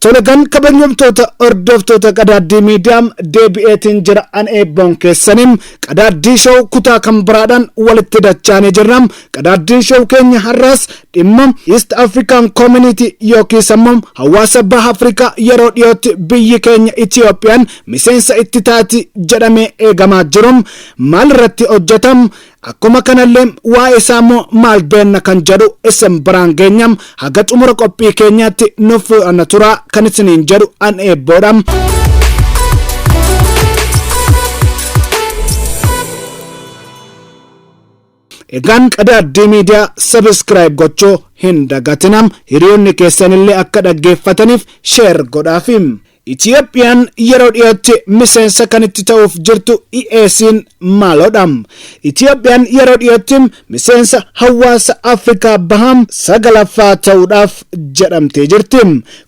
Tole kan kabajamtoota hordoftoota Qadaaddii Miidiyaa, deebi'eetiin jira an eebboon keessaniin. Qadaaddii Show kutaa kan biraadhaan walitti dachaanii jirra. Qadaaddii Show keenya har'aas dhimma East African Community yookiis ammoo hawaasa Baha Afrikaa yeroo dhiyootti biyyi keenya Itiyoophiyaan miseensa itti taati jedhamee eegamaa jiru maal irratti hojjetam, akkuma kanallee waa'ee isaa immoo maal beenna kan jedhu isin biraan geenyam. Haga xumura qophii keenyaatti nuuf ana turaa kan isiniin jedhu an eebboodha. Egaan Qadaaddii Miidiyaa subscribe gochuu hin dagatinam, hiriyoonni keessanillee akka dhaggeeffataniif share godhaafi. Itiyoophiyaan yeroo dhiyootti miseensa kan itti ta'uuf jirtu EAC'n maaloodha? Itiyoophiyaan yeroo dhiyootti miseensa hawaasa Afrikaa Bahaa sagalaffaa ta'uudhaaf jedhamtee jirti.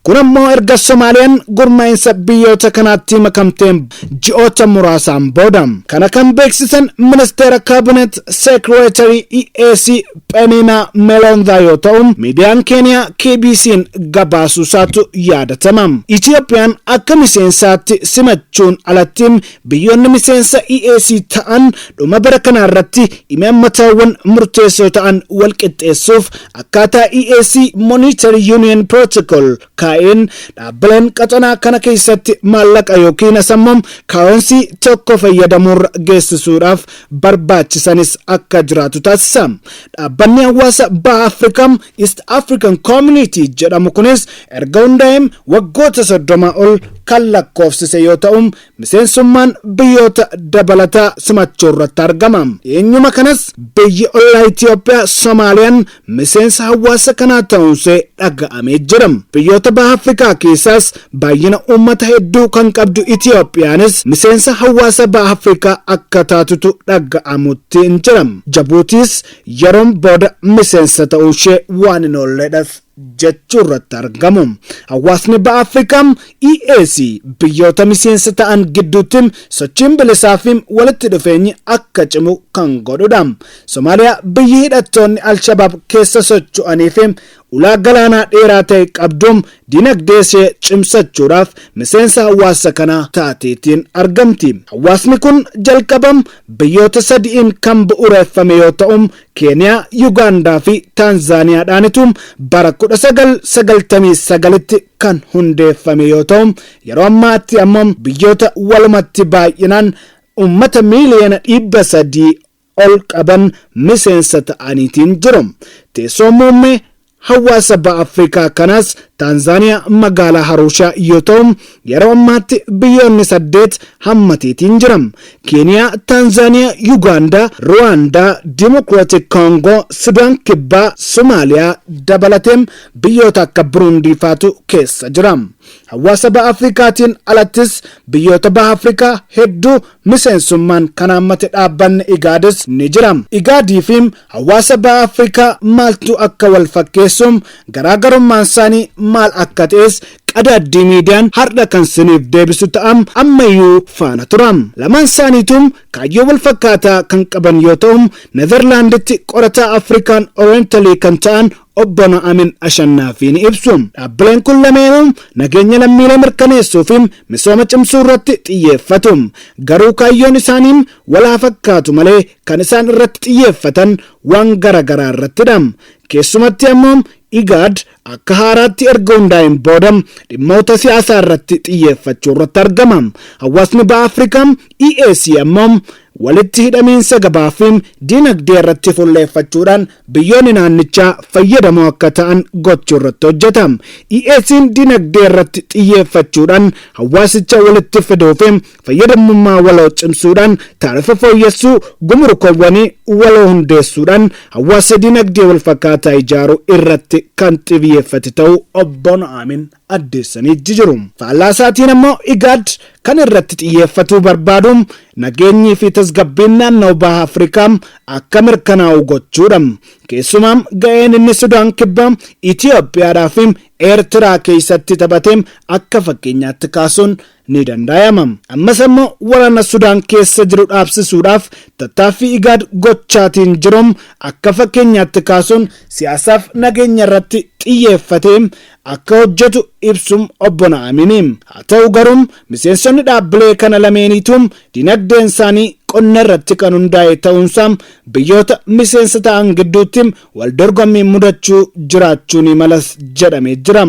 Kun ammoo erga Somaaliyaan gurmaa'insa biyyoota kanaatti makamteen ji'oota muraasaan booda. Kana kan beeksisan ministeera Cabinet Secretary EAC Penina Melondaa yoo ta'u, miidiyaan Keeniyaa KBC'n gabaasuusaatu yaadatama. Itiyoophiyaan akka miseensaatti simachuun alatti biyyoonni miseensa EAC ta'an dhuma bara kanaa irratti imaammataawwan murteessoo ta'an wal qixxeessuuf akkaataa EAC Monetary Union Protocol kaa'een dhaabbileen qaxanaa kana keessatti maallaqa yookiin ammoo currency tokko fayyadamuurra geessisuudhaaf barbaachisanis akka jiraatu taasisa. Dhaabbanni hawaasa Baha Afrikaa East African Community jedhamu kunis erga hundaa'een waggoota 30 ol kan lakkoofsise yoo ta'u, miseensummaan biyyoota dabalataa simachuu irratti argama. Eenyuma kanas biyyi ollaa Itiyoophiyaa Somaaliyaan miseensa hawaasa kanaa ta'uunsee dhaga'amee jira. Biyyoota Baha Afrikaa keessaas baay'ina uummata hedduu kan qabdu Itiyoophiyaanis miseensa hawaasa Baha Afrikaa akka taatutu dhaga'amutti hin jira. Jabuutiis yeroon booda miseensa ta'uu ishee waan hin oolledhas jechuu irratti argamu. Hawaasni Baha Afrikaa EAC biyyoota miseensa ta'an gidduutti sochiin bilisaa fi walitti dhufeenyi akka cimu kan godhudha. Somaaliyaa biyyi hidhattoonni Alshabaab keessa socho'anii fi ulaa galaanaa dheeraa ta'e qabdu dinagdee ishee cimsachuudhaaf miseensa hawaasa kanaa taateetiin argamti. Hawaasni kun jalqabam biyyoota sadi'iin kan bu'uureffame yoo ta'u, Keeniyaa, Yugaandaa fi Taanzaaniyaadhaanitu bara 1999tti kan hundeeffame yoo ta'u, yeroo ammaatti ammoo biyyoota walumatti baay'inaan uummata miiliyoona 300 ol qaban miseensa ta'aniitiin jiru. Teessoon muummee hawaasa Baha Afrikaa kanaas Taanzaaniyaa magaalaa Harushaa yoo ta'u, yeroo ammaatti biyyoonni 8 hammateetiin jira. Keeniyaa, Taanzaaniyaa, Yugaandaa, Ruwaandaa, Dimokiraatik Koongoo, Sudaan Kibbaa, Somaaliyaa dabalatee biyyoota akka Burundii faatu keessa jira. Hawaasa Baha Afrikaatiin alattis biyyoota Baha Afrikaa hedduu miseensummaan kan hammate dhaabbanni Igaadis ni jira. Igaadii fi hawaasa Baha Afrikaa maaltu akka wal fakkeessu, garaagarummaan isaanii maal akka ta'es Qadaaddii Miidiyaan har'a kan siniif deebisu ta'am, ammayyuu faana tura. Lamaan isaaniitu kaayyoo wal fakkaataa kan qaban yoo ta'u, Neezerlaanditti qorataa Afrikaan Orientalii kan ta'an obbo Na'amin Ashannaafi ni ibsu. Dhaabbileen kun lameenuu nageenya lammiilee mirkaneessuu fi misooma cimsuu irratti xiyyeeffatu. Garuu kaayyoon isaanii walaa fakkaatu malee kan isaan irratti xiyyeeffatan waan garaagaraa irrattidha. Keessumatti ammoo IGAD akka haaraatti erga hundaa'een booda dhimmoota siyaasaa irratti xiyyeeffachuu irratti argama. Hawaasni Baha Afrikaa EAC ammoo walitti hidhamiinsa gabaa fi dinagdee irratti fuulleeffachuudhaan biyyoonni naannichaa fayyadamoo akka ta'an gochuu irratti hojjeta. EAC'n dinagdee irratti xiyyeeffachuudhaan hawaasicha walitti fiduu fi fayyadamummaa waloo cimsuudhaan taarifa fooyyessuu, gumrukawwanii waloo hundeessuudhaan hawaasa dinagdee wal fakkaataa ijaaruu irratti kan xiyyeeffate ta'uu obbo Na'aamin addeessanii jiru. Faallaa isaatiin ammoo IGAD kan irratti xiyyeeffatuu barbaadu nageenyii fi tasgabbiin naannoo Baha Afrikaa akka mirkanaa'u gochuudha. Keessumaa ga'een inni Sudaan Kibbaa, Itiyoophiyaadhaa fi Eertiraa keessatti taphatee akka fakkeenyaatti kaasuun ni danda'ama. Ammas ammoo waraana Sudaan keessa jiru dhaabsisuudhaaf tattaaffii IGAD gochaatiin jiru akka fakkeenyaatti kaasuun siyaasaaf nageenya irratti xiyyeeffatee akka hojjetu ibsum obbo Na'aminiin. Haa ta'u garuu miseensonni dhaabbilee kana lameeniitu dinagdeen isaanii qonna irratti kan hundaa'e ta'uunsaa biyyoota miseensa ta'an gidduutti wal dorgommiin mudachuu jiraachuu ni malas jedhamee jira.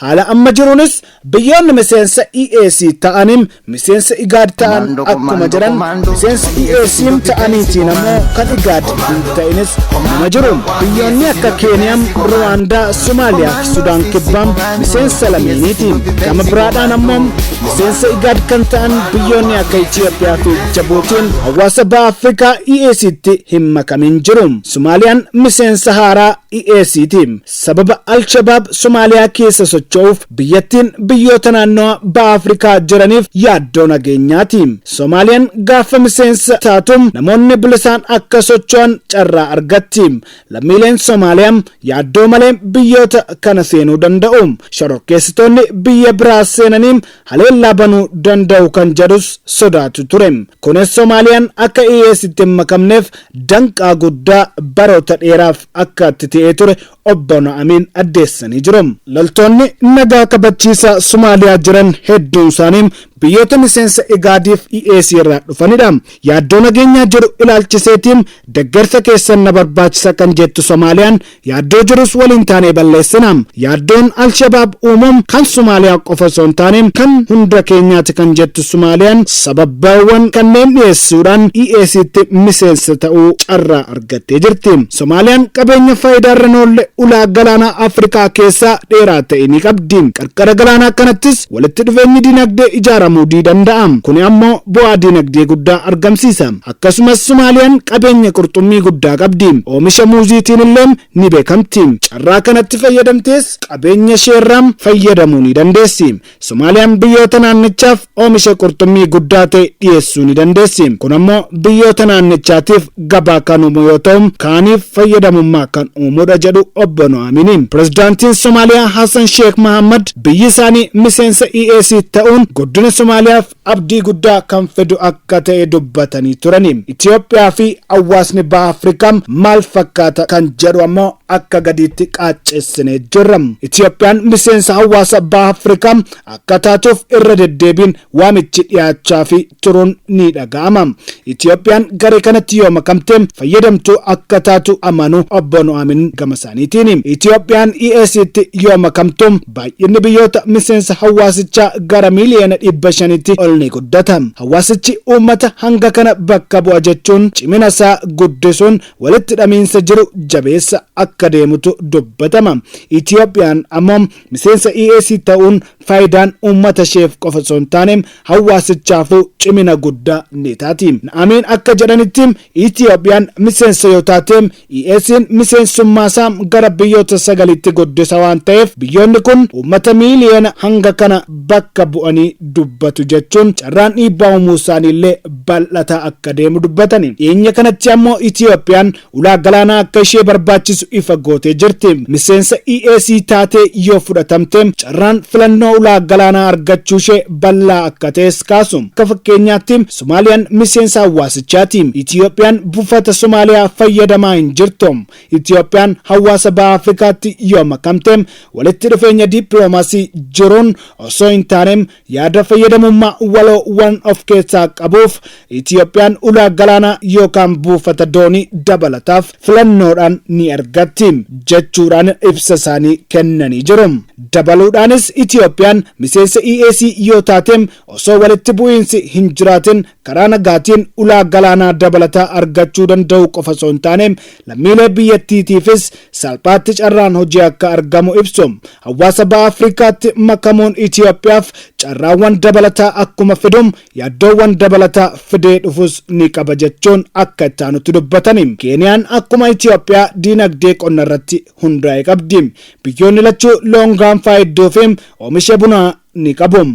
Haala amma jiruunis biyyoonni miseensa EAC ta'anii miseensa IGAD ta'an akkuma jiran, miseensa EAC ta'aniitiin ammoo kan IGAD hin ta'inis nama jiru. Biyyoonni akka Keeniyaa, Ruwaandaa, Somaaliyaa fi Sudaan Kibbaa miseensa lameeniiti. Gama biraadhaan ammoo miseensa IGAD kan ta'an biyyoonni akka Itiyoophiyaa fi Jabuutiin hawaasa baha Afrikaa EACtti hin makamin jiru. Somaaliyaan miseensa haaraa EACti. Sababa Al-Shabaab Somaaliyaa keessa socho'uuf biyyattiin biyyoota naannoo baha Afrikaa jiraniif yaaddoo nageenyaati. Somaaliyaan gaafa miseensa taatu namoonni bilisaan akka socho'an carraa argatti. Lammiileen Somaaliyaa yaaddoo malee biyyoota kana seenuu danda'u. Shororkeessitoonni biyya biraa seenanii haleellaa banuu danda'u kan jedhus sodaatu ture. Kunis Somaaliyaan akka EACtti hin makamneef danqaa guddaa baroota dheeraaf akka itti ta'ee ture obbo Na'amiin addeessanii jiru. Loltoonni nagaa kabachiisaa Somaaliyaa jiran hedduun isaanii biyyoota miseensa IGADiif EAC irraa dhufanidha. Yaaddoo nageenyaa jiru ilaalchiseetiin deeggarsa keessan na barbaachisa kan jettu Somaaliyaan, yaaddoo jirus waliin taanee balleessina. Yaaddoon Al-Shabaab uumuun kan Somaaliyaa qofa osoo hin taane kan hunda keenyaati kan jettu Somaaliyaan, sababaawwan kanneen dhiyeessuudhaan EACtti miseensa ta'uu carraa argattee jirti. Somaaliyaan qabeenya faayidaarra hin oolle ulaa galaanaa Afrikaa keessaa dheeraa ta'e ni qabdi. Qarqara galaanaa kanattis walitti dhufeenyi dinagdee ijaaramuu ni danda'a. Kuni ammoo bu'aa dinagdee guddaa argamsiisa. Akkasumas Somaaliyaan qabeenya qurxummii guddaa qabdi. Oomisha muuziitiin illee ni beekamti. Carraa kanatti fayyadamtees qabeenya isheerraa fayyadamuu ni dandeessi. Somaaliyaan biyyoota naannichaaf oomisha qurxummii guddaa ta'e dhiyeessuu ni dandeessi. Kun ammoo biyyoota naannichaatiif gabaa kan uumu yoo ta'u, kaaniif fayyadamummaa kan uumudha jedhu obbo No'amini. Pirezidaantiin Somaaliyaa Hassan Sheekh Mahammad biyyi isaanii miseensa EAC ta'uun guddina Somaaliyaaf abdii guddaa kan fidu akka ta'e dubbatanii turani. Itoophiyaa fi hawaasni baha Afrikaa maal fakkaata kan jedhu ammoo akka gadiitti qaacceessinee jirra. Itoophiyaan miseensa hawaasa baha Afrikaa akka taatuuf irra deddeebiin waamichi dhiyaachaa fi turuun ni dhaga'ama. Itoophiyaan garee kanatti yoo makamte fayyadamtuu akka taatu amanu obbo No'aamin gama isaaniitiin. Itoophiyaan EACtti yoo makamtu baay'inni biyyoota miseensa hawaasichaa gara miiliyoona 500tti ol ni guddata. Hawaasichi uummata hanga kana bakka bu'a jechuun cimina isaa guddisuun walitti hidhamiinsa jiru jabeessa akka deemutu dubbatama. Itoophiyaan ammoo miseensa EAC ta'uun faayidaan uummata isheef qofa osoo hin taane hawaasichaafuu cimina guddaa ni taati. Na'amiin akka jedhanitti, Itoophiyaan miseensa yoo taate EAC'n miseensummaa isaa gara biyyoota sagalitti guddisa waan ta'eef, biyyoonni kun uummata miiliyoona hanga kana bakka bu'anii dubbatu jechuun carraan dhiibbaa uumuu isaaniillee bal'ataa akka deemu dubbatani. Dhiyeenya kanatti ammoo Itoophiyaan ulaa galaanaa akka ishee barbaachisu ifa gootee jirti. Miseensa EAC taatee yoo fudhatamte carraan filannoo ulaa galaanaa argachuu ishee bal'aa akka ta'es kaasu. Akka fakkeenyaatti Somaaliyaan miseensa hawaasichaati. Itoophiyaan buufata Somaaliyaa fayyadamaa hin jirtu. Itoophiyaan hawaasa baha Afrikaatti yoo makamte walitti dhufeenya dippiloomaasii jiruun osoo hin taane yaada fayyadamummaa waloo waan of keessaa qabuuf, Itoophiyaan ulaa galaanaa yookaan buufata doonii dabalataaf filannoodhaan ni argatti jechuudhaan ibsa isaanii kennanii jiru. Dabaluudhaanis Itoophiyaan miseensa EAC yoo taate osoo walitti bu'iinsi hin jiraatin karaa nagaatiin ulaa galaanaa dabalataa argachuu danda'u qofa osoo hin taane lammiilee biyyattiitiifis salphaatti carraan hojii akka argamu ibsu. Hawaasa baha Afrikaatti makamuun Itoophiyaaf carraawwan dabalataa akkuma fidum yaaddoowwan dabalataa fidee dhufus ni qaba jechuun akka itti aanutti dubbatani. Keeniyaan akkuma Itoophiyaa diinagdee qonna irratti hundaa'e qabdi. Biyyoonni lachuu loon gaanfaa hedduu fi oomisha bunaa ni qabu.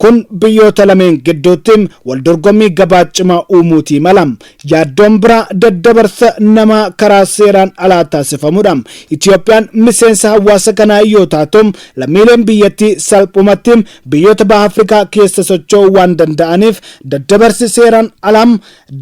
Kun biyyoota lameen gidduutti waldorgommii gabaa cimaa uumuutii mala. Yaaddoon biraa daddabarsa namaa karaa seeraan alaa taasifamudha. Itiyoophiyaan miseensa hawaasa kanaa yoo taatu, lammiileen biyyattii salphumatti biyyoota Baha Afrikaa keessa socho'uu waan danda'aniif daddabarsi seeraan alaa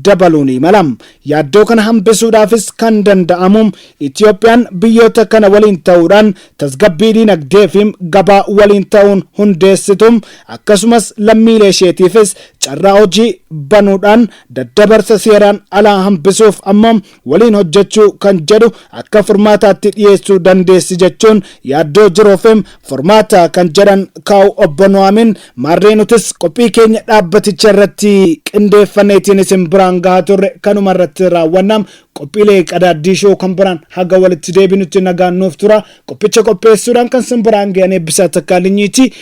dabaluu ni mala. Yaaddoo kana hambisuudhaafis kan danda'amu Itiyoophiyaan biyyoota kana waliin ta'uudhaan tasgabbii diinagdee fi gabaa waliin ta'uun hundeessitu akkasumas lammiilee isheetiifis carraa hojii banuudhaan daddabarsa seeraan alaa hambisuuf ammoo waliin hojjechuu kan jedhu akka furmaataatti dhiyeessuu dandeessi jechuun yaaddoo jiruuf furmaata kan jedhan kaa'u Obbo Nu'aamin. Maarree nutis qophii keenya dhaabbaticha irratti qindeeffanneetiin isin biraan gahaa turre kanuma irratti raawwanna. Qophiilee Qadaaddii Show kan biraan haga walitti deebinutti nagaan nuuf tura. Qophicha qopheessuudhaan kan isin biraan gahan Eebbisaa Takkaalinyiiti.